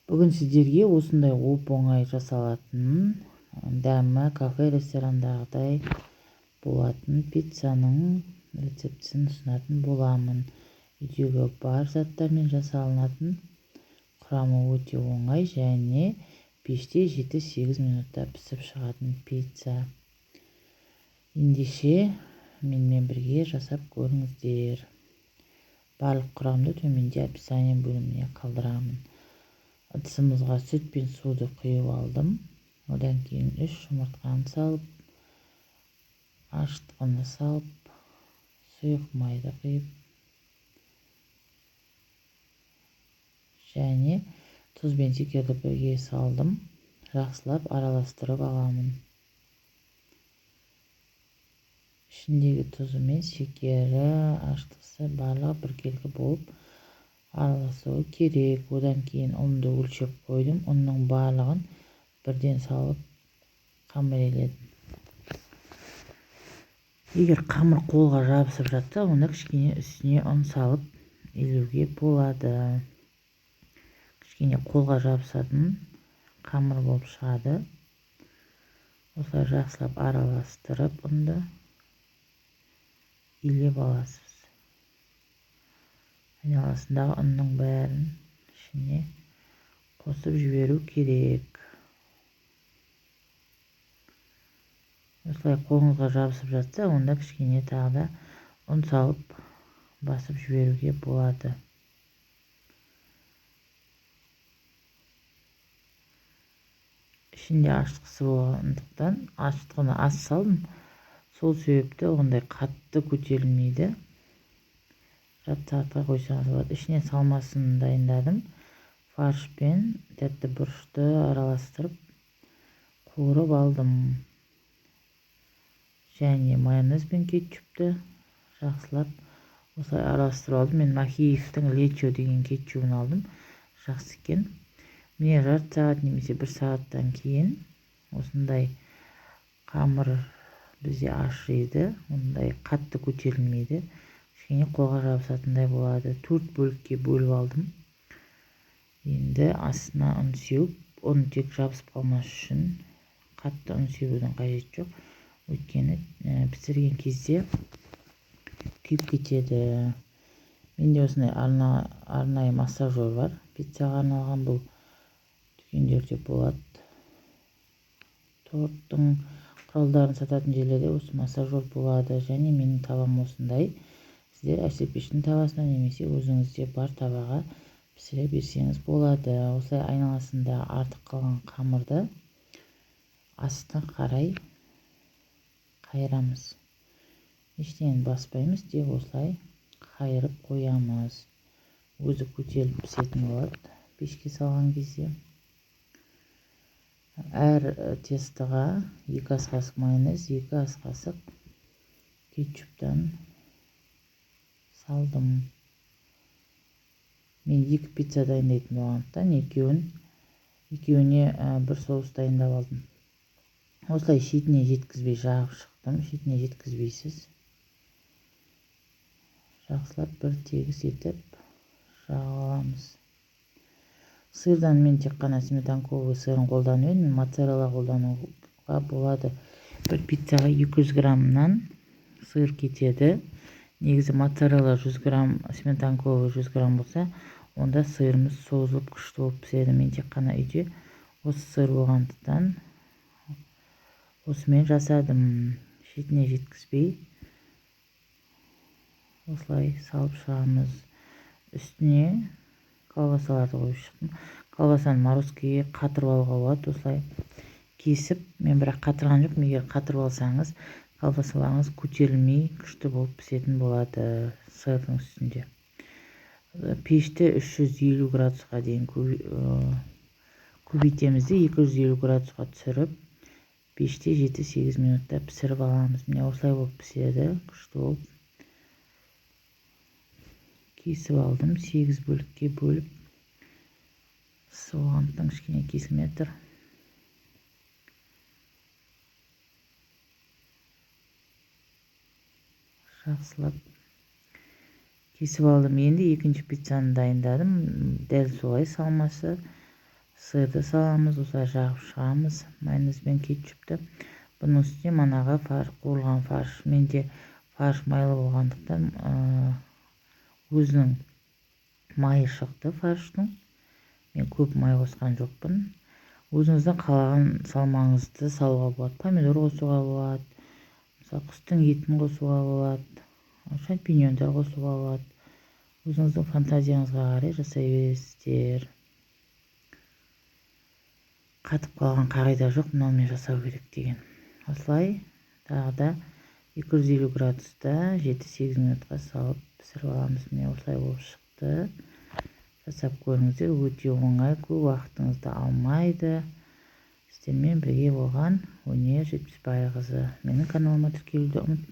Бүгін сіздерге осындай оп-оңай жасалатын, дәмі кафе, ресторандағыдай болатын пиццаның рецептісін ұсынатын боламын. Үйдегі бар заттармен жасалынатын, құрамы өте оңай және пеште 7-8 минутта пісіп шығатын пицца. Ендеше менімен бірге жасап көріңіздер. Барлық құрамды төменде описание бөліміне қалдырамын. Ыдысымызға сүт пен суды құйып алдым. Одан кейін 3 жұмыртқаны салып, ашытқыны салып, сұйық майды құйып және тұз бен шекерді бірге салдым. Жақсылап араластырып аламын. Ішіндегі тұзы мен шекері, ашытқысы барлығы біркелкі болып араласуы керек. Одан кейін ұнды өлшеп қойдым. Ұнның барлығын бірден салып қамыр еледім. Егер қамыр қолға жабысып жатса, онда кішкене үстіне ұн салып елеуге болады. Кішкене қолға жабысатын қамыр болып шығады. Осылай жақсылап араластырып ұнды илеп аласыз. Айналасындағы ұнның бәрін ішіне қосып жіберу керек. Осылай қолыңызға жабысып жатса, онда кішкене тағы да ұн салып басып жіберуге болады. Ішінде ашытқысы болғандықтан ашытқыны аз салдым. Сол себепті ондай қатты көтерілмейді. Жарты сағатқа қойсаңыз болады. Ішіне салмасын дайындадым. Фарш пен тәтті бұрышты араластырып қуырып алдым. Және майонез бен кетчупті жақсылап осылай араластырып алдым. Мен Махеевтің лечо деген кетчубын алдым. Жақсы екен. Міне жарты сағат немесе бір сағаттан кейін осындай қамыр бізде ашиды, ондай қатты көтерілмейді. Кішкене қолға жабысатындай болады. 4 бөлікке бөліп алдым. Енді астына ұн сеуіп, ұн тек жабысып қалмас үшін қатты ұн себудің қажеті жоқ. Өйткені пісірген кезде күйіп кетеді. Менде осындай арнайы массажер бар. Пиццаға арналған, бұл дүкендерде болады. Торттың құралдарын сататын жерлерде осы массажер болады. Және менің табам осындай. Сіздер әшепештің табасына немесе өзіңізде бар табаға пісіре берсеңіз болады. Осылай айналасында артық қалған қамырды астына қарай қайырамыз. Ештеңені баспаймыз, тек осылай қайырып қоямыз. Өзі көтеріліп пісетін болады пешке салған кезде. Әр тестоға 2 ас қасық майонез, 2 ас қасық кетчуптан салдым. Мен 2 пицца дайындайтын болғандықтан екеуіне бір соус дайындап алдым. Осылай шетіне жеткізбей жағып шықтым. Шетіне жеткізбейсіз. Жақсылап бір тегіс етіп жағып аламыз. Сырдан мен тек қана сметанковый сырын қолданып едім. Моцарелла қолдануға болады. Бір пиццаға 200 граммнан сыр кетеді. Негізі моцарелла 100 грамм, сметанковый 100 грамм болса, онда сырымыз созылып күшті болып піседі. Мен тек қана үйде осы сыр болғандықтан осымен жасадым. Шетіне жеткізбей осылай салып шығамыз. Үстіне колбасаларды қойып шықтым. Колбасаны морозкеге қатырып алуға болады. Осылай кесіп, мен бірақ қатырған жоқпын. Егер қатырып алсаңыз, колбасаларыңыз көтерілмей күшті болып пісетін болады сырдың үстінде. Пешті 350 градусқа дейін көбейтеміз де 250 градусқа түсіріп, пеште 7-8 минутта пісіріп аламыз. Міне осылай болып піседі, күшті болып. Кесіп алдым, 8 бөлікке бөліп. Соғандықтан кішкене кесілмей тұр. Жақсылап кесіп алдым. Енді екінші пиццаны дайындадым. Дәл солай салмасы. Сырды саламыз, осылай жағып шығамыз майонез бен кетчупті. Бұның үстіне манағы қуырылған фарш. Менде фарш майлы болғандықтан, өзінің майы шықты фарштың. Мен көп май қосқан жоқпын. Өзіңіздің қалаған салмаңызды салуға болады. Помидор қосуға болады, мысалы, құстың етін қосуға болады, шампиньондар қосуға болады. Өзіңіздің фантазияңызға қарай жасай бересіздер. Қатып қалған қағида жоқ, мынаумен жасау керек деген. Осылай тағы да 250 градуста 7-8 минутқа салып пісіріп аламыз. Міне, осылай болып шықты. Жасап көріңіздер, өте оңай, көп уақытыңызды алмайды. Сіздермен бірге болған Өнер Жетпісбайқызы. Менің каналыма тіркелуді ұмытпаңыз.